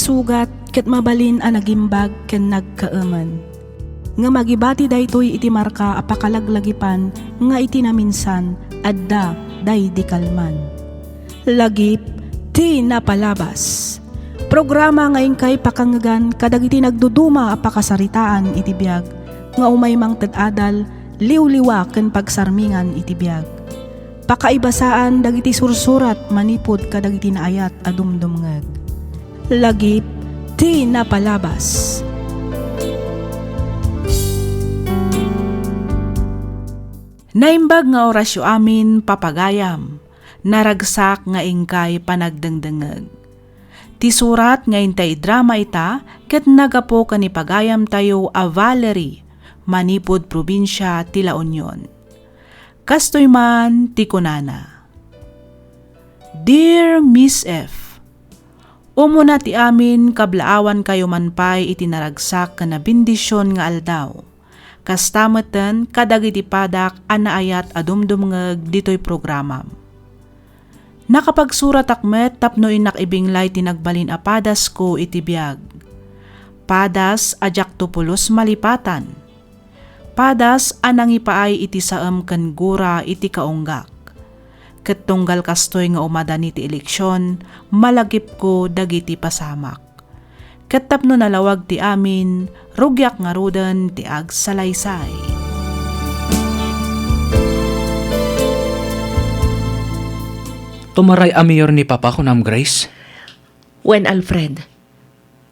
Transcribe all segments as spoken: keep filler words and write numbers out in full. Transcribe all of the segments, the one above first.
Sugat ket mabalin a nagimbag ken nagkaemen. Ngem agibati daytoy iti marka a pakalaglagipan nga iti naminsan adda daydi kalman. Lagip ti napalabas. Programa nga inkay pakangngegan kadagiti nagduduma a pakasaritaan iti biag nga umay mangted adal, liwliwa ken pagsarmingan iti biag. Pakaibasaan dagiti sursurat manipud kadagiti naayat a dumdumngeg. Lagip ti napalabas. Naimbag nga orasyo amin, papagayam, naragsak nga inkay panagdengdengngeg. Ti surat nga intay idrama ita ket naggapu ken ni pagayamtayo a Valerie manipud probinsia ti La Union. Kastoy man ti kunana, Dear Miss F, umuna ti amin, kablaawankayo man pay iti naragsak ken nabendision nga aldaw. Kasta metten kadagiti padak a naayat a dumdumngeg ditoy programam. Nakapagsuratak met tapno innak ibinglay ti nagbalin a padasko iti biag. Padas a diakto pulos malipatan. Padas a nangipaay iti saem ken gura iti kaunggak. Ket tunggal kastoy nga umadani ti eleksion, malagipko dagiti pasamak. Ket tapno nalawag ti amin, rugiak ngaruden ti agsalaysay. Tumaray a mayor ni Papa, kunam, Grace? Wen, Alfred.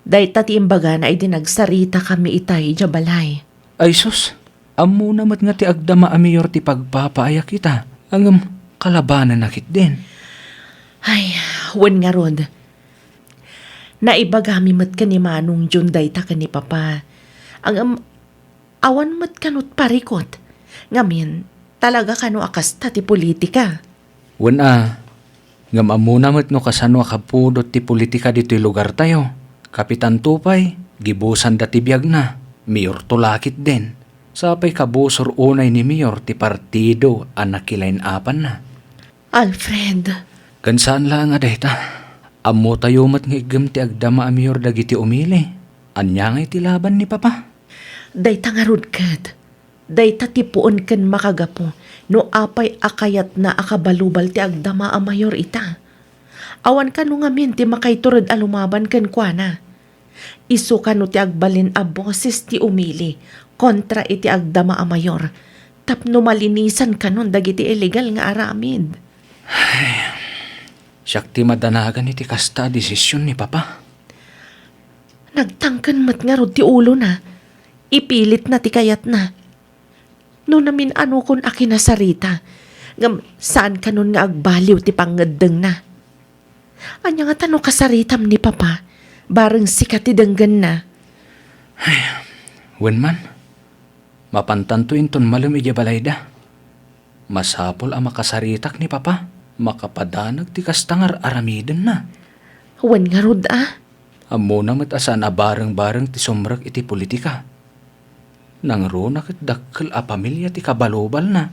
Dayta ti imbagana idi nagsaritakami itay idiay balay. Ay sus, ammona met nga ti agdama a mayor ti pagpapaayak ita, ngem kalabananna ketdin. Ay, wen ngarud. Naibagami met ken ni Manong Jun dayta ken ni Papa. Ngem awan met kano ti parikut. Ngamin, talaga kano a kasta ti politika? Wen a, ngem ammona met no kasano a kapudot ti politika ditoy lugartayo. Kapitanto pay, gibusanda ti biagna, mayorto la ketdin. Sa pay kabusor unay ni mayor ti partido a nakilain-apanna. Alfred. Ken saan laeng a dayta. Ammotayo met nga iggem ti agdama a mayor dagiti umili. Ania ngay ti laban ni Papa? Dayta ngarud ket. Dayta ti puon ken makagapu no apay a kayatna a kabalubal ti agdama a mayor ita. Awan kano ngamin ti makaitured a lumaban kenkuana. Isu kano ti agbalin a boses ti umili kontra iti agdama a mayor tapno malinisan kanon dagiti illegal nga aramid. Siak ti madanagan iti kasta a desisyon ni Papa. Nagtangken met ngarud ti ulona. Ipilitna ti kayatna. No namin-anokon a kinasarita, ngem saan kanon nga agbaliw ti pangngeddengna. Ania ngata no kasaritam ni Papa, bareng sika ti denggenna? Ay, wen man, mapantanto inton malem idiay balayda. Masapul a makasaritak ni Papa, makapadanag ti kasta nga ar-aramidenna. Wen ngarud a? Ammona met a saan a bareng-bareng ti sumrek iti politika. Nangruna ket dakkel a pamilia ti kabalubalna.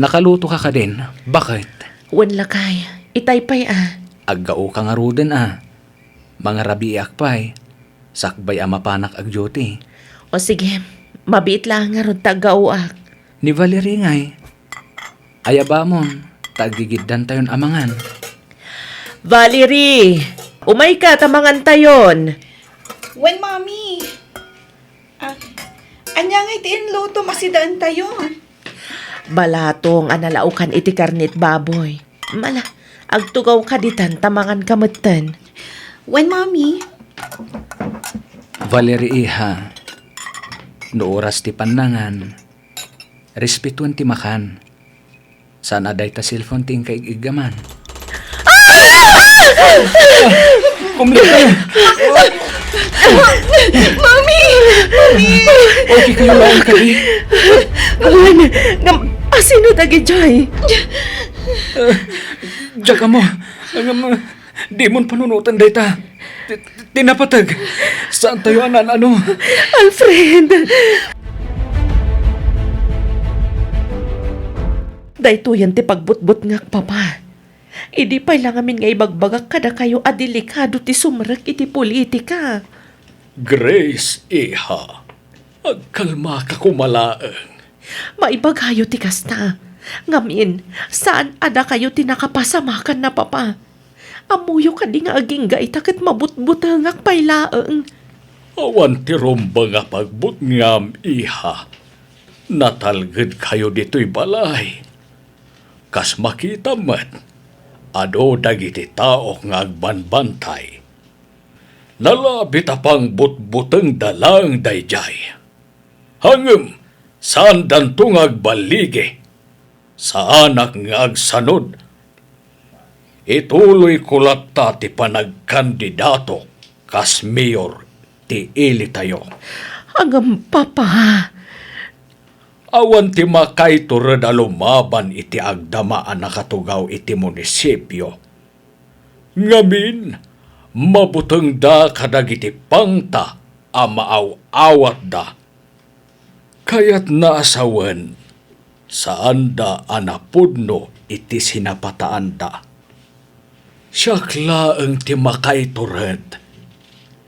Nakalutoka kadin, baket? Wen lakay, itay pay a. Aggaoka ngaruden a. Mangarabiiak pay, sakbay a mapanak agduty. O sige, mabiit laeng ngarud ta aggaoak. Ni Valerie ngay, ayabamon, ta aggigiddantayon a mangan. Valerie, umayka ta mangantayon. Wen, Mami. Ah, ania ngay ti inlutom a sidaentayon? Balatong a nalaokan iti karnet baboy. Mala, agtugawka ditan ta manganka metten. Wen, Mami. Valerie, iha, no oras ti pannangan, respetuen ti makan. Saan a dayta cellphone ti inka ig-iggaman. Kumlek ka! Mami! Mami! Okay kayo lang kadi? Wen, ngam, asino dagijay? Diyak mo. Ngam, Dimon panunoten dayta. Ti, ti, ti napateg. Saantayo a naan-ano. Alfred! Daytoyen ti pagbutbutngak, Papa. Idi pay la ngamin nga ibagbagak kadakayo a delikado ti sumrek iti politika. Grace, iha, agkalmaka koma laeng. Maibagayo ti kasta. Ngamin, saan a dakayo ti nakapasamakan na, Papa. Ammoyo kadi nga agingga ita ket mabutbutengak pay laeng. Awan ti rumbeng a pagbutngam, iha. Natalgedkayo ditoy balay. Kas makitam met, adu dagiti tao nga agbanbantay. Nalabit a pangbutbutengda laeng daydiay. Ngem, saandanto nga agballigi. Saanak nga agsanud. Ituloyko latta ti panagkandidato kas mayor ti ilitayo. Ngem, Papa. Awan ti makaitured a lumaban iti agdama a nakatugaw iti munisipio. Ngamin, mabutengda kadagiti pangta a maaw-awatda. Kayatna a sawen, saanda a napudno iti sinapataanda. Siak laeng ti makaitured.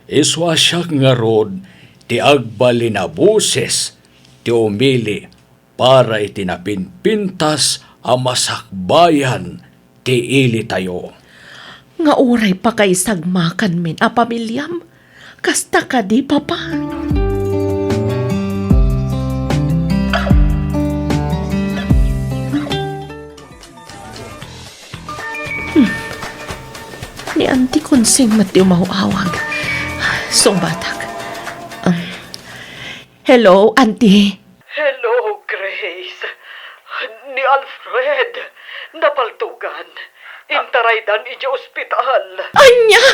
Isu a siak ngarud ti agbalin a boses ti umili para iti napinpintas a masakbayan ti ilitayo. Nga uray pakaisagmakanmin a pamiliam, kasta kadi, Papa? Hmm. Ni Auntie Consing met ti umaw-awag. Sungbatak. Um, hello, Auntie. Hello, Grace. Ni Alfred, napaltugan. Intaraydan idiay ospital. Ania?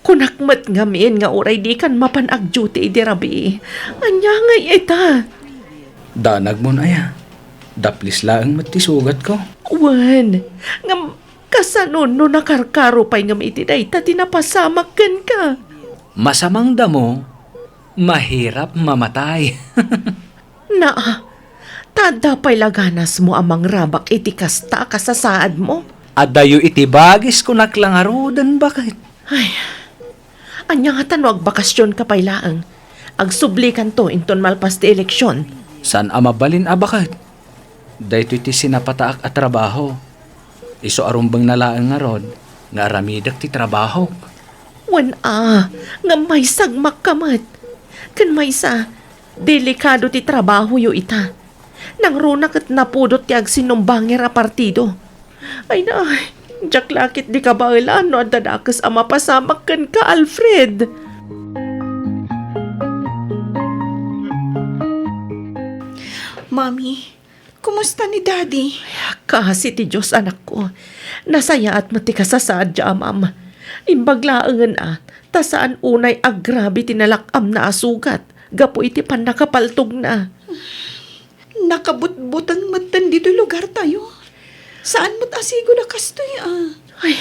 Kunak met ngamin nga uray dikan mapan agduty idi rabii. Ania ngay ita? Danagmon aya? Daplis laeng met ti sugatko. Wen, ngem kasano no nakarkaro pay ngem iti dayta ti napasamak kenka? Masamang damo, mahirap mamatay. Naa, ta adda pay la ganasmo a mangrabak iti kasta a kasasaadmo? Adayo iti bagis kunak la ngaruden, baket. Ay, ania ngata no agbakasionka pay laeng? Agsublikanto inton malpas ti eleksion. Saan a mabalin a baket. Daytoy ti sinapataak a trabaho. Isu a rumbengna laeng ngarud nga aramidek ti trabahok. Wen a, ngem maisagmakka met. Ken maysa, delikado ti trabahoyo ita. Nangruna ket napudot ti agsinumbangir a partido. Ay na, diak la ket di kabaelan no adda dakes a mapasamak kenka, Alfred. Mami, kumusta ni Daddy? Kaasi ti Dios, anakko. Nasayaat met ti kasasaad ti amam. Imbag laengen a, ta saan unay agrabe ti nalak-amna a sugat gapu iti pannakapaltogna. Nakabutbuteng metten ditoy lugartayo. Saan met a sigud a kastoy a. Ay,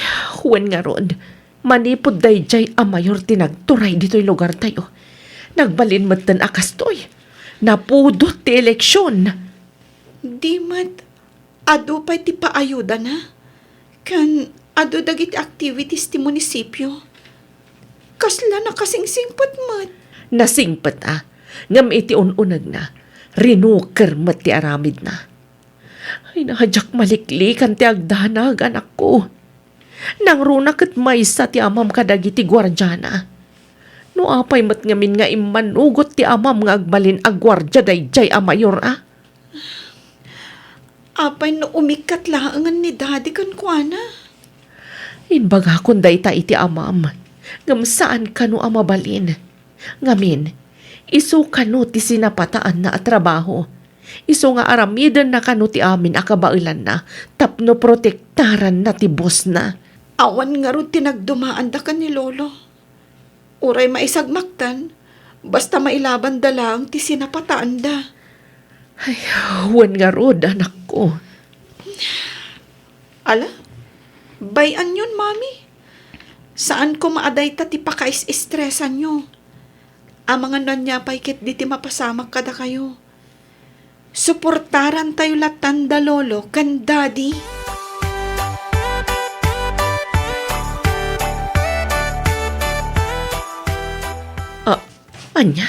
wen ngarud, manipud daydiay a mayor ti nagturay ditoy lugartayo, nagbalin metten a kastoy. Napudot ti eleksion. Di met adu pay ti paayudana? Ken adu dagiti activities ti munisipio. Kasla nakasingsingpet met. Nasingpet a, ngem iti un-unegna, rinuker met ti aramidna. Ay, na, diak maliklikan ti agdanag, anakko. Nangruna ket maysa ti amam kadagiti guardiana. No apay met ngamin nga immanugot ti amam nga agbalin a guardia daydiay a mayor a? Apay no umikkat laengen ni Daddy kenkuana? Imbagakon dayta iti amam, ngem saan kano a mabalin. Ngamin, isu kano ti sinapataanna a trabaho. Isu nga aramidenna kano ti amin a kabaelanna tapno protektaranna ti bosna. Awan ngarud ti nagdumaanda ken ni Lolo. Uray maisagmaktan, basta mailabanda laeng ti sinapataanda. Ay, wen ngarud, anakko. Ala, bay-anyon, Mami. Saan koma a dayta ti pakais-estresanyo. Amangan no ania pay ketdi ti mapasamak kadakayo. Suportarantayo lattan da Lolo ken Daddy. Ah, ania?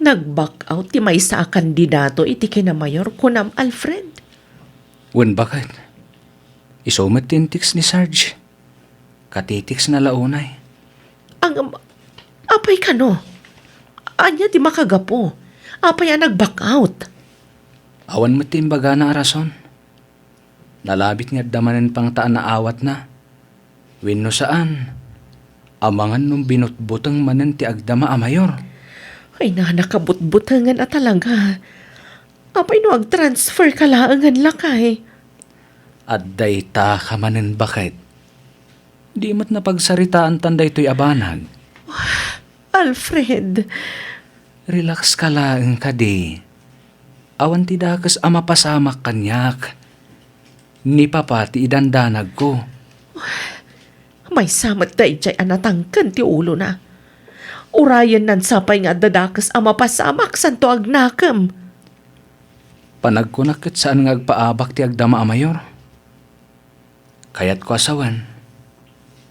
Nag-back out ti maysa a kandidato iti kinamayor, kunam, Alfred? Wen, baket. Isu met ti in-text ni Sarge. Katitext na la unay. Ang, apay kano? Ania ti makagapu? Apay a nag-back out? Awan met ti imbagana a rason. Nalabit nga adda manen pangta a naawatna. Wenno saan, amangan no binutbuteng manen ti agdama a mayor. Ay, nakabutbutengen a talaga. Apay no ag-transfer ka laengen, lakay? Adda ita ka manen, baket. Di met napagsaritaantan daytoy a banag. Alfred. Relax ka laeng kadi. Awan ti dakes a mapasamak kaniak. Ni Papa ti idandanagko. Maysa met daydiay a natangken ti ulona. Urayen nansapay nga adda dakes a mapasamak santo agnakem. Panagkunak ket saan nga agpaabak ti agdama a mayor. Kayatko a sawen,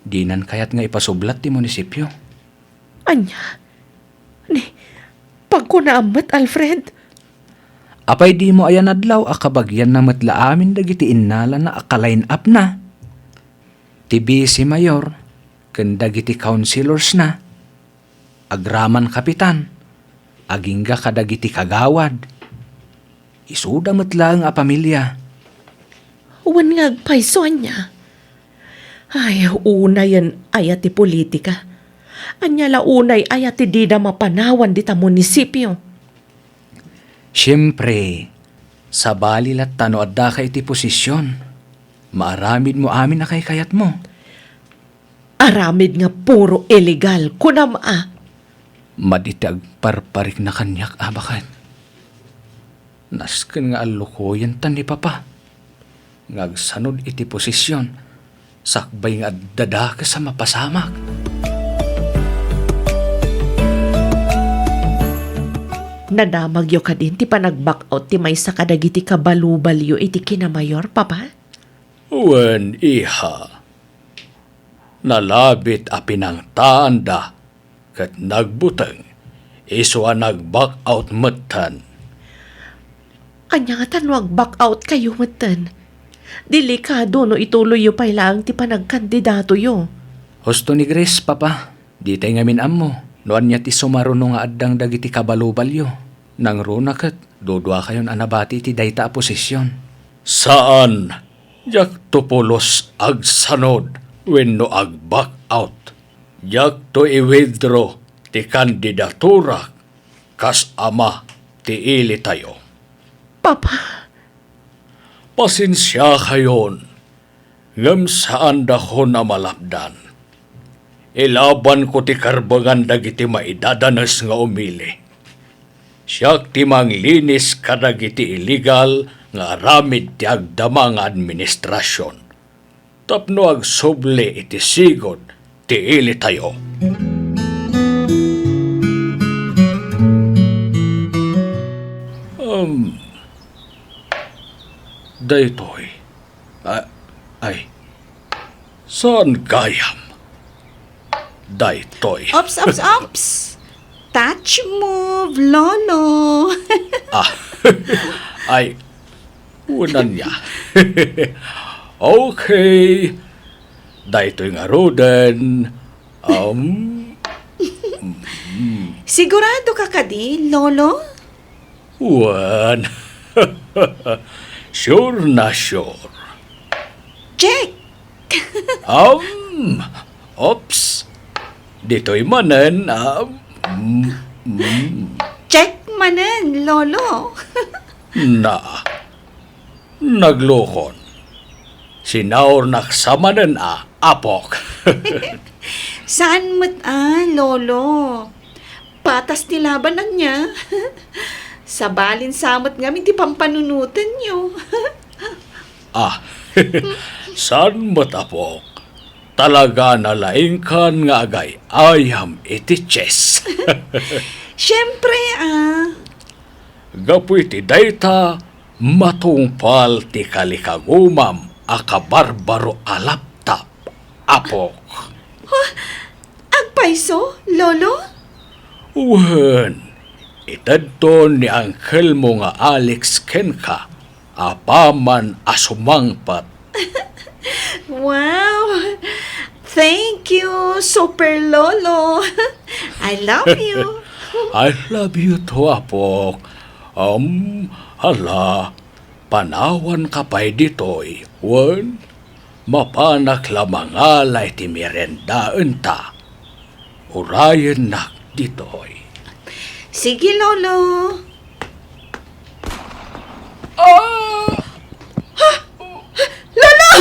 dinan kayat nga ipasublat ti munisipio. Ania? Ni, pagkunaam met, Alfred? Apay dimo ayan adlaw a kabagianna met la amin dagiti innalana a ka-line up-na? Ti vice mayor ken dagiti councilors-na, agraman kapitan, agingga kadagiti kagawad. Isuda met laeng a pamilia. Wen nga agpayso, ania? Ay, unayen aya ti politika? Ania la unay aya ti dida mapanawan dita munisipio? Siempre, sabali latta no addaka iti posisyon. Maaramidmo amin a kaykayatmo. Aramid nga puro illegal, kunam a. Madi ti agparparikna kaniak, a, baket. Nasken nga allukoyenta ni Papa nga agsanod iti posisyon sakbay nga adda dakes a mapasamak. Nadamagyo kadin ti panag-back out ti maysa kadagiti kabalubalyo iti kinamayor, Papa? Wen, iha. Nalabit a pinangtaanda ket nagbuteng, isu a nag-back out metten. Ania ngata no ag-back out kayo metten? Delikado no ituloyyo pay laeng ti panagkandidatoyo. Husto ni Grace, Papa. Ditay ngamin ammo no ania ti sumaruno nga addang dagiti kabalubalyo. Nangruna ket duduakayon a nabati iti dayta a posisyon. Saan, diakto pulos agsanod wenno ag-back out. Diakto i-withdraw ti kandidaturak kas ama ti ilitayo. Papa. Pasensiakayon, ngem saandakon a malapdan. Ilabanko ti karbengan dagiti maidadanes nga umili. Siak ti manglinis kadagiti illegal nga aramid ti agdama nga administrasion tapno agsubli iti sigud ti ilitayo. Um, daytoy. A-, ay, saan gayam? Daytoy. Ops, ops, ops! Touch move, Lolo! Ah, ay, unan niya. Okay. Daytoy ngaruden. Um, mm. Sigurado ka kadi, Lolo? Wen. Sure na sure. Check! Um, oops. Ditoy manen, um, mm, mm. Check manen, Lolo. Na, naglukon. Sinaurnak sa manen a, apok. Saan met a, Lolo? Patas ti laban ania. Sabalin sa met ngamin ti pampanunotenyo. Ah, saan met, apok? Talaga nalaingkan nga agay-ayam iti chess. Siempre, ah. Gapu iti dayta, matungpal ti kalikagumam a kabarbaro a laptop, apok. Agpayso, Lolo? Wen, itedton ni angkelmo nga Alex kenka, apaman a sumangpet. Wow! Thank you, Super Lolo. I love you. I love you too, apok. Um, hala, panawanka pay ditoy, wen? Mapanak la mangala iti meriendaenta. Urayennak ditoy. Sige, Lolo. Ah! Lolo!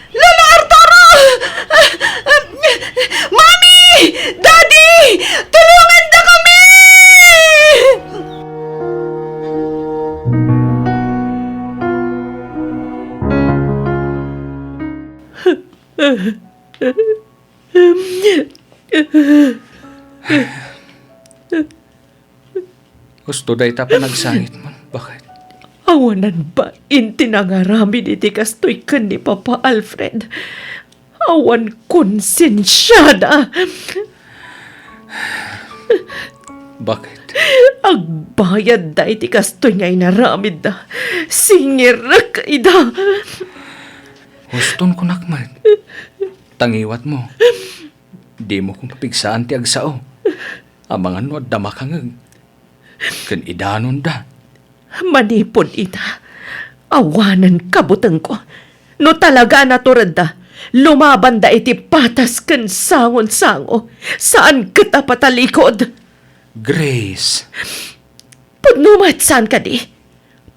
Lolo Arturo! Mami! Daddy! Tulongandakami! Husto dayta panagsangitmo. Bakit? Awanan bain ti nangaramid iti kastoy ken ni Papa Alfred. Awan konsensiada. Bakit? Agbayadda iti kastoy nga inaramidda. Singirek ida. Huston kunak met. Ta ngiwatmo, dimo koma pigsaan ti agsao. Amangan no adda makangeg ken idanonda. Manipud ita, awanen kabutengko. No talaga a naturedda, lumabanda iti patas ken sangonsango, saan ket a patalikod. Grace. Pudno met saan kadi?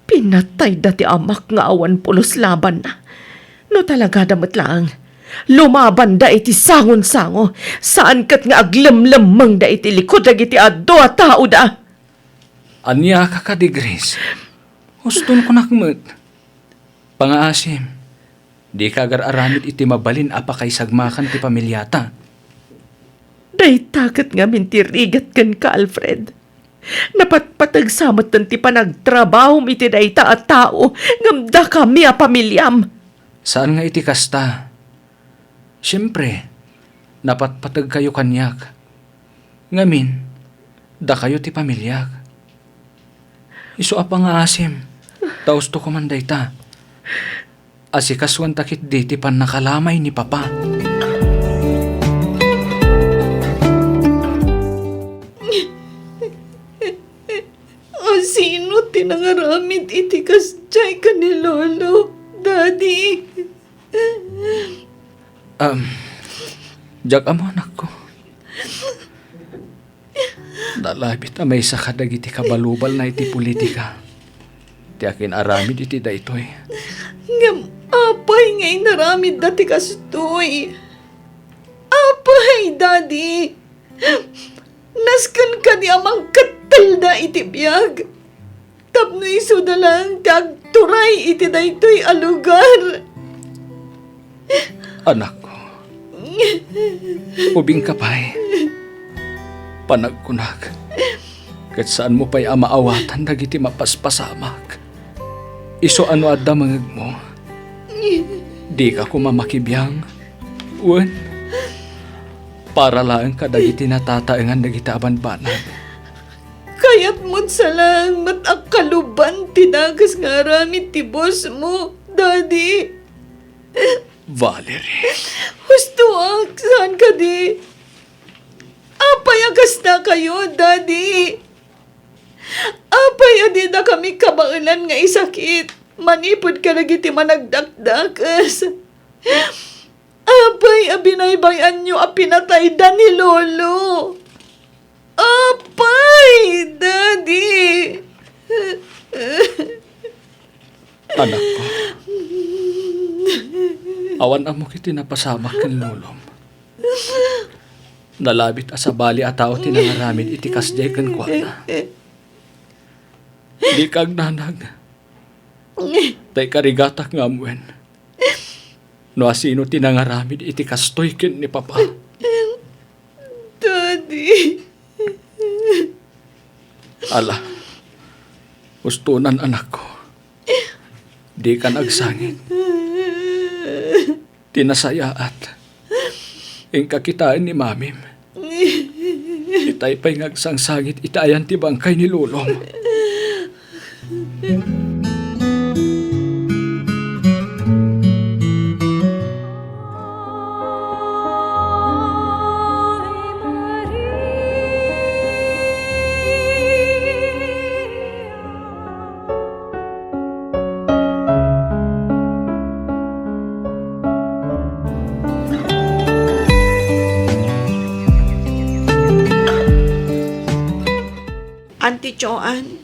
Pinatayda ti amak nga awan pulos labanna. No talagada met laeng, lumabanda iti sangonsango, saan ket nga aglemlemmengda iti likod dagiti adu a taoda. Ania ka kadi, Grace? Huston kunak met. Pangaasim, dika agar-aramid iti mabalin a pakaisagmakan ti pamiliata. Dayta ket ngamin ti rigat kenka, Alfred. Napatpateg sa metten ti panagtrabahom iti dayta a tao ngem dakami a pamiliam. Saan nga iti kasta. Siempre, napatpategkayo kaniak. Ngamin, dakayo ti pamiliak. Isu a pangaasim, ta husto koma dayta. Asikasuanta ketdi ti pannakalamay ni Papa. A sino ti nangaramid iti kasdiay ken ni Lolo, Daddy? Um, diak ammo, anakko. Nalabit a maysa kadagiti kabalubalna iti politika ti akin-aramid iti daytoy. Ngem apay nga inaramidda ti kastoy? Apay, Daddy? Nasken kadi a mangkettelda iti biag? Tapno isuda laeng ti agturay iti daytoy a lugar. Anakko, ubingka pay. Panagkunak, ket saanmo pay a maawatan dagiti mapaspasamak. Isu a no adda mangegmo, dika koma makibiang. Wen, para laeng kadagiti natataengan dagiti a banbanag. Kayatmon sa laeng met a kaluban ti dakes nga aramid ti bossmo, Daddy. Valerie. Hustoak, saan kadi? Apay a kasta kayo, Daddy? Apay a didakami kabaelan nga isakit manipud kadagiti managdakdakes? Apay a binaybay-anyo a pinatayda ni Lolo? Apay, Daddy! Anakko, awan ammok iti napasamak ken lolom. Nalabit a sabali a tao ti nangaramid iti kasdiay kenkuana. Dika agnanag. Ta ikarigatak nga ammoen no asino ti nangaramid iti kastoy ken ni Papa. Daddy. Ala, Ustonan, anakko. Dikan agsangit. Ti nasayaat, inka kitaen ni mamim. Itay pay nga agsangsangit iti ayan ti bangkay ni lolom. Auntie Joan,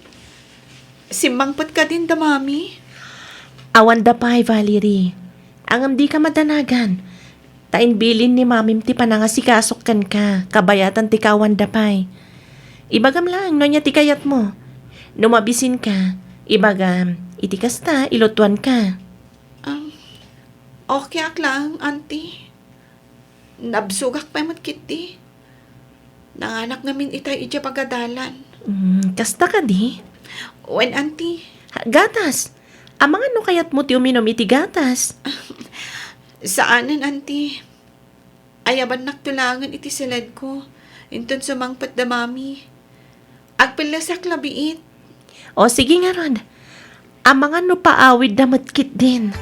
simmangpet kadin da Mami? Awan da pay, Valerie. Ngem dika madanagan. Ta imbilin ni Mamim ti panangasikasok kenka, kabayatan ti kaawanda pay. Ibagam laeng no ania ti kayatmo. No mabisinka, ibagam, iti kasta, ilutuanka. Um, okay ak laeng, Auntie. Nabsogak pay met ketdi. Nanganak ngamin itay idiay pagadalan. Mm, kasta kadi? Wen, Auntie. Ha, gatas. Amangan no kayatmo ti uminum iti gatas. Saanen, Auntie. Ayabannakto laengen iti siledko. Inton sumangpet da Mami. Agpellesak la biit. O, sige ngarud. Amangan no paawidda met ketdin.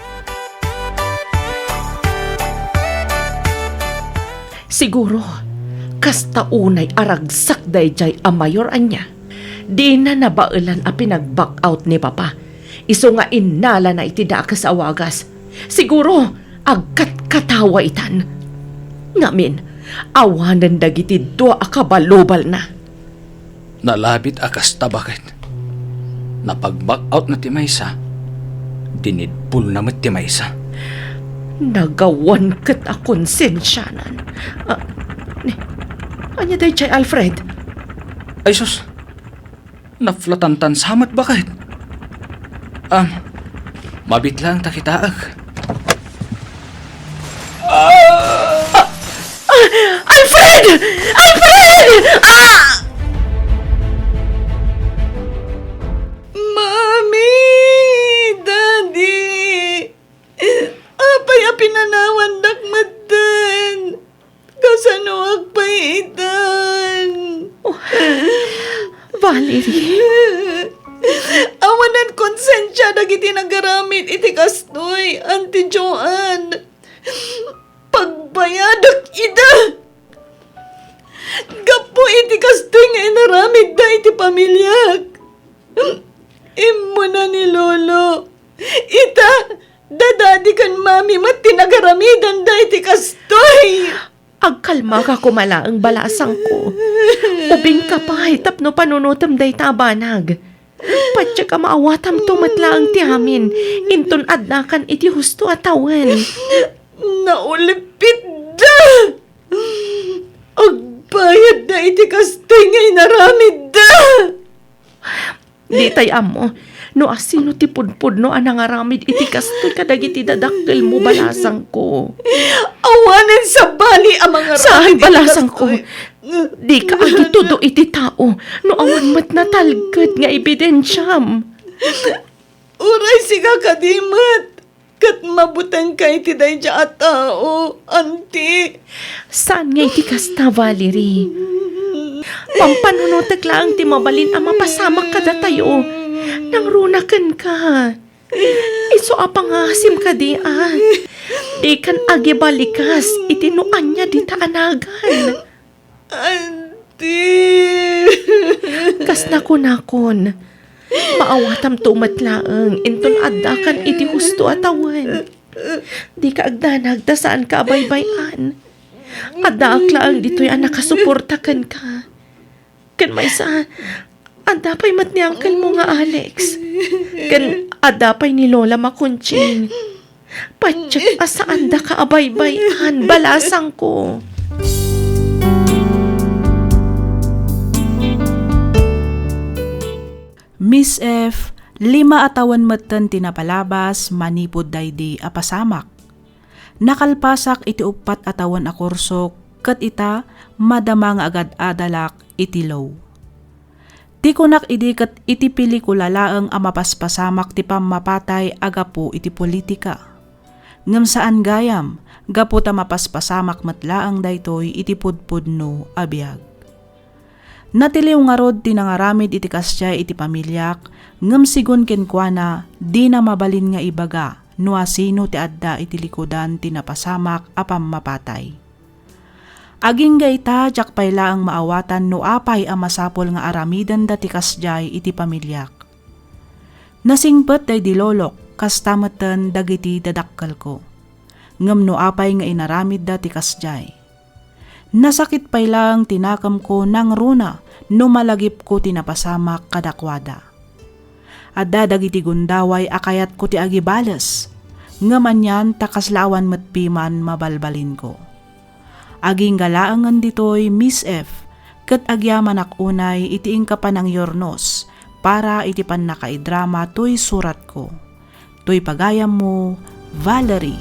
Siguro, kasta unay a ragsak daydiay a mayor ania. Dina nabaelan a pinag-back out ni Papa. Isu nga innalana iti dakes a wagas. Siguro, agkatkatawa itan. Ngamin, awanen dagiti dua a kabalubalna. Nalabit a kasta, baket. Napag-back out na ti maysa, dinidpulna met ti maysa. Nagawan ket a konsensianan. Ah, ni, ania daydiay, Alfred? Ay sus, naflatantan sa met, baket. Ah, mabit lang ta kitaek. Ah! Ah! Alfred! Alfred! Ah! Mami! Daddy! Apay a pinanawandak metten? Kasanoak pay itan? Oh, Valerie. Awanan konsensia dagiti nagaramid iti kastoy, Auntie Joan. Pagbayadak ida. Gapu iti kastoy nga inaramidda iti pamiliak. Immuna ni Lolo. Ita, da Daddy ken Mami met ti nagaramidanda iti kastoy. Agkalmaka koma laeng, balasangko. Ubingka pay tapno panunotem dayta a banag. Patiek a maawatamto met laeng ti amin, inton addakan iti husto a tawen. Naulipitda! Agbayadda iti kastoy nga inaramidda! Ditay ammo no asino ti pudpudno a nangaramid iti kastoy kadagiti dadakkelmo, balasangko. Awanen sabali a mangaramid iti kastoy. Saan, balasangko. Dika agitudo iti tao no awan met natalged nga ebidensiam. Uray sika kadi met, ket mabutengka iti daydiay a tao, Auntie. Saan nga iti kasta, Valerie. Pampanunotek laeng ti mabalin a mapasamak kadatayo. Nangruna kenka. Isu a pangaasim kadi a dikan agibalikas iti no ania dita a nagan. Auntie! Kas nakunakon, maawatamto met laeng inton addakan iti husto a tawen. Dika agdanag ta saanka a baybay-an. Addaak laeng ditoy a nakasuporta kenka. Ken maysa, adda pay met ni uncle mo nga Alex. Ken adda pay ni Lola Makunching. Patiek a saandaka a baybay-an, balasangko. Miss F, lima a tawen metten ti napalabas manipud daydi a pasamak. Nakalpasak iti uppat a tawen a kursok ket ita, madama nga agad-adalak iti law. Ti kunak idi ket iti pelikula laeng a mapaspasamak ti pammapatay a gapu iti politika. Ngem saan gayam, gapu ta mapaspasamak met laeng daytoy iti pudpudno a biag. Natiliw ngarud ti nangaramid iti kasdiay iti pamiliak, ngem sigun kenkuana, dina mabalin nga ibaga no asino ti adda iti likudan ti napasamak a pammapatay. Agingga ita, diak pay laeng maawatan no apay a masapul nga aramidenda ti kasdiay iti pamiliak. Nasingpet daydi lolok, kasta metten dagiti dadakkelko. Ngem no apay nga inaramidda ti kasdiay. Nasakit pay laeng ti nakemko nangruna no malagipko ti napasamak kadakuada. Adda dagiti gundaway a kayatko ti agibales, ngem anian ta kasla awan met piman mabalbalinko. Agingga laengen ditoy, Miss F, ket agyamanak unay iti inka panangyurnos para iti pannakaidrama toy suratko. Toy pagayammo, Valerie.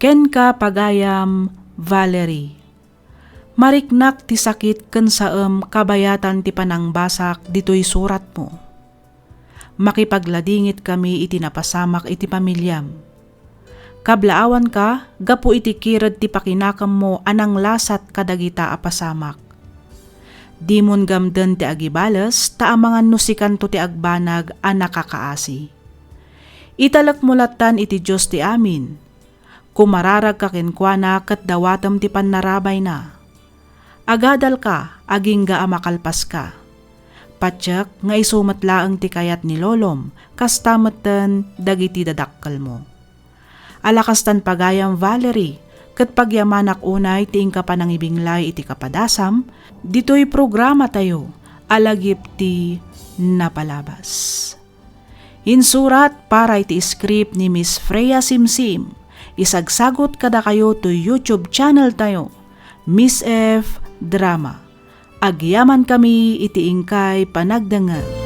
Kenka, pagayam, Valerie. Mariknak ti sakit ken saem kabayatan ti panangbasak ditoy suratmo. Makipagladingit kami iti napasamak iti pamiliam. Kablaawanka gapu iti kired ti pakinakemmo a nanglasat kadagita a pasamak. Dimon gamden ti agibales, ta amangan no sikanto ti agbanag a nakakaasi. Italekmo lattan iti Dios ti amin. Kumararagka kenkuana ket dawatem ti pannarabayna. Agadalka, agingga a makalpaska. Patiek nga isu met laeng ti kayat ni lolom, kasta metten dagiti dadakkelmo. Ala kastan pagayam, Valerie, ket pagyamanak unay ti inka panangibinglay iti kapadasam, ditoy programatayo a lagip ti napalabas. Insurat para iti script ni Miss Freya Simsim. Isagsagut kadakayo toy YouTube channel tayo, Miss F Drama. Agyamankami iti inkay panagdengngeg.